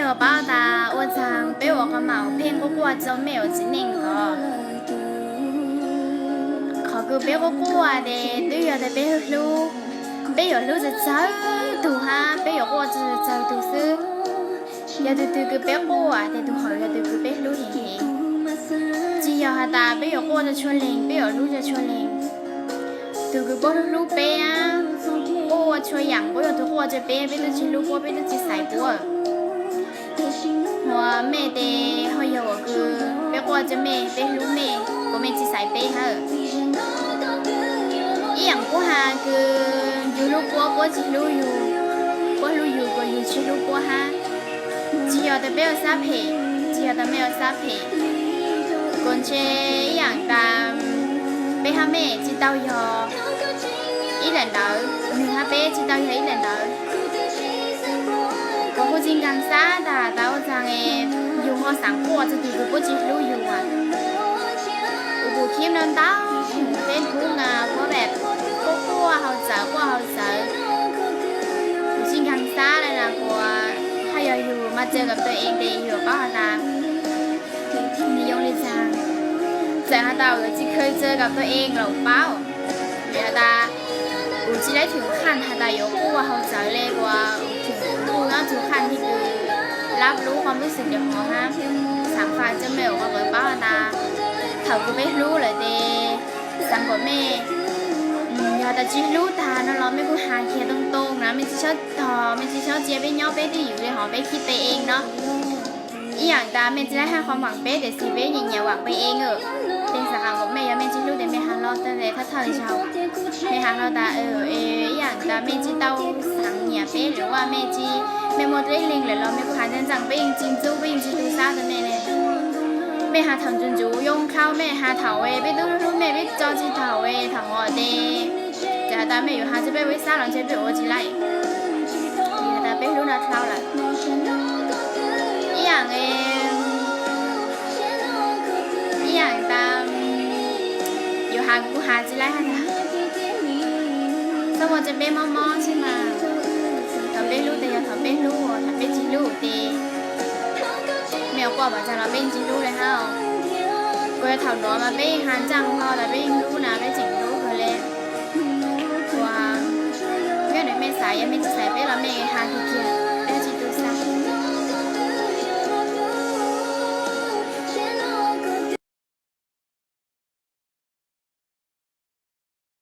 Los paub tas ua tsaug peb uas qhov mam pheej quaj quaj rau mej uas txiv neej ko. Qhov kws peb quaj quaj ces twb yog tas peb hlub, peb yuav hlub txawv txawv tug hab peb yuav quaj txawv txawv tug xwb. Yog tug twg kws peb quaj ces tug hov yog tug kws peb hlub heev heev. Tsis yog has tas peb yuav quaj rua txhua leeg, peb yuav hlub rua txhua leeg. Tug kws puab hlub hlub peb, puab ua txhua yaam puab yog tug quaj rua peb, peb tub tsis hlub puab, peb tub tsis xaiv puab. Ua mej tes ho yog ua kws peb quaj rua mej, peb hlub mej, kuas mej tsis xaiv peb hab. Ib yaam puab has kws yug hlub puab, puab tsis hlub yug, puab hlub yug kuas yug tsis hlub puab hab. Tsis yog tas peb ua xab phem, tsis yog tas mej ua xab phem. Kuas ntshe ib yaam tas peb hab mej tsis tau yog ib daim ntawv, nwg hab peb tsis tau yog ib daim ntawv. Kuas kuj tsis nkaag xav tas tas ua tsaug es yug ho xaav quaj rua tug kws puab tsis hlub yug as. Kuv pum khib no ntau, peb hu na puab peb quaj quaj hauv txawv, quaj hauv txawv. Kuv tsis nkaag xav le na kuas hab yog yug mas txawm kom tau ev tes yug paub has tas nwg yoo le tsaug. Txawm has tas yuav tsis khaws txawm kom tau ev los paub. Vim has tas kuv tsis laib thwm khaj has tas yuav quaj hauv txawv le kuas thwm kuj nyob tug khaj tig kws lab lub qhov lub xwm le hov hab. Xaav faj rua mej ua qhov paub has tas thaum kws peb hlub lawm tes xaav kom mej, yog tas tsis hlub tag no los mej kuj has kiag too too na, mej tsis txhob tog, mej tsis txhob cia peb nyob peb twj ywm le hov peb khib peb ev no. Ib yaam tas mej tsis laib hab qhov vaam peb tes xij peb nyiam nyiam vaam peb ev. Tes xaav has kom mej, yog mej tsis hlub tes mej has hlo tas thawj thawj zaug. Mej has hlo tas ib yaam tas mej tsis tau xaav nyiam peb lawm, ua mej tsis, mej muaj dleb leeg lawm los mej kuj has ntxeev ntxeev, peb yeej tsis ntxub, peb yeej tsis tu sab rua mej le. Mej has thaum ntxuv ntxuv yoo dlhau, mej has thaum peb tub hlub mej peb tso tsis thaum, thaum hov tes txawm has tas mej yuav has rua peb ua ib sab los ntshe peb ua tsis laib. Vim has tas peb hlub no dlhau lawm. Ib yaam, ib yaam tas yuav has kuj has tsis laib hab tas. Txhob muaj rua peb mob mob xwb mas. Thaum peb hlub tes yog thaum peb hlub, thaum peb tsis hlub tes mej yuav quaj npaum twg los peb tsis hlub le hab. Kuas yog thaum nuav mas peb yeej has ntxeev hlo tas peb yeej hlub na, peb tseem hlub kawg le. Kuas nyob nwg mej xav, yog mej tsis xav peb